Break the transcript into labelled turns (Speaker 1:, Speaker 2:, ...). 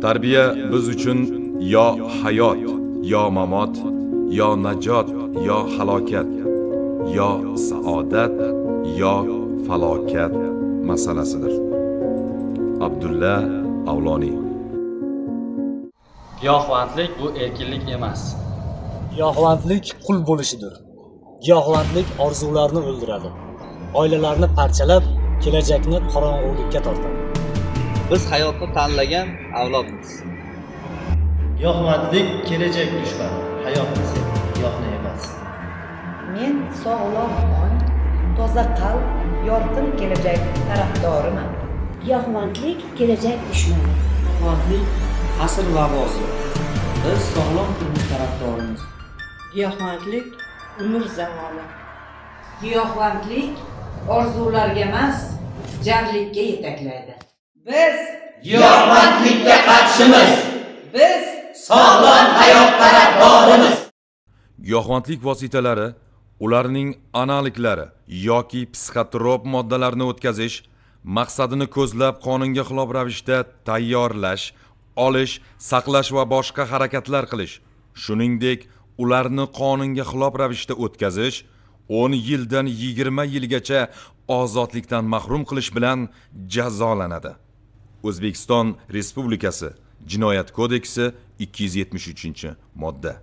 Speaker 1: Tarbiya biz uchun yo hayot, yo mamot, yo najot, yo halokat, yo saodat, yo falokat masalasidir. Abdulla Avloniy.
Speaker 2: Giyohvandlik bu erkinlik emas.
Speaker 3: Giyohvandlik qul bo'lishidir. Giyohvandlik orzularni o'ldiradi. Oilalarni parchalab, kelajakni qorong'ulikka tortadi.
Speaker 4: Biz hayotni tanlagan avlodmiz.
Speaker 5: Giyohvandlik kelajak dushmani. Hayotni sev, giyohni emas.
Speaker 6: Men sog'lom ong, toza qalb, yorqin kelajak tarafdoriman.
Speaker 7: Giyohvandlik kelajak dushmani.
Speaker 8: Giyohvandlik asr vabosi. Biz sog'lom turmush tarafdorimiz.
Speaker 9: Giyohvandlik umr zavoli.
Speaker 6: Giyohvandlik orzularga emas, jarlikka yetaklaydi. Biz
Speaker 10: giyohvandlikka qarshimiz.
Speaker 6: Biz
Speaker 10: sog'lom hayot tarafdorimiz.
Speaker 1: Giyohvandlik vositalari, ularning analoglari yoki psixotrop moddalarni o'tkazish maqsadini ko'zlab qonunga xilof ravishda tayyorlash, olish, saqlash va boshqa harakatlar qilish, shuningdek, ularni qonunga xilof ravishda o'tkazish 10 yildan 20 yilgacha ozodlikdan mahrum qilish bilan jazolanadi. O'zbekiston Respublikasi Jinoyat kodeksi 273-modda.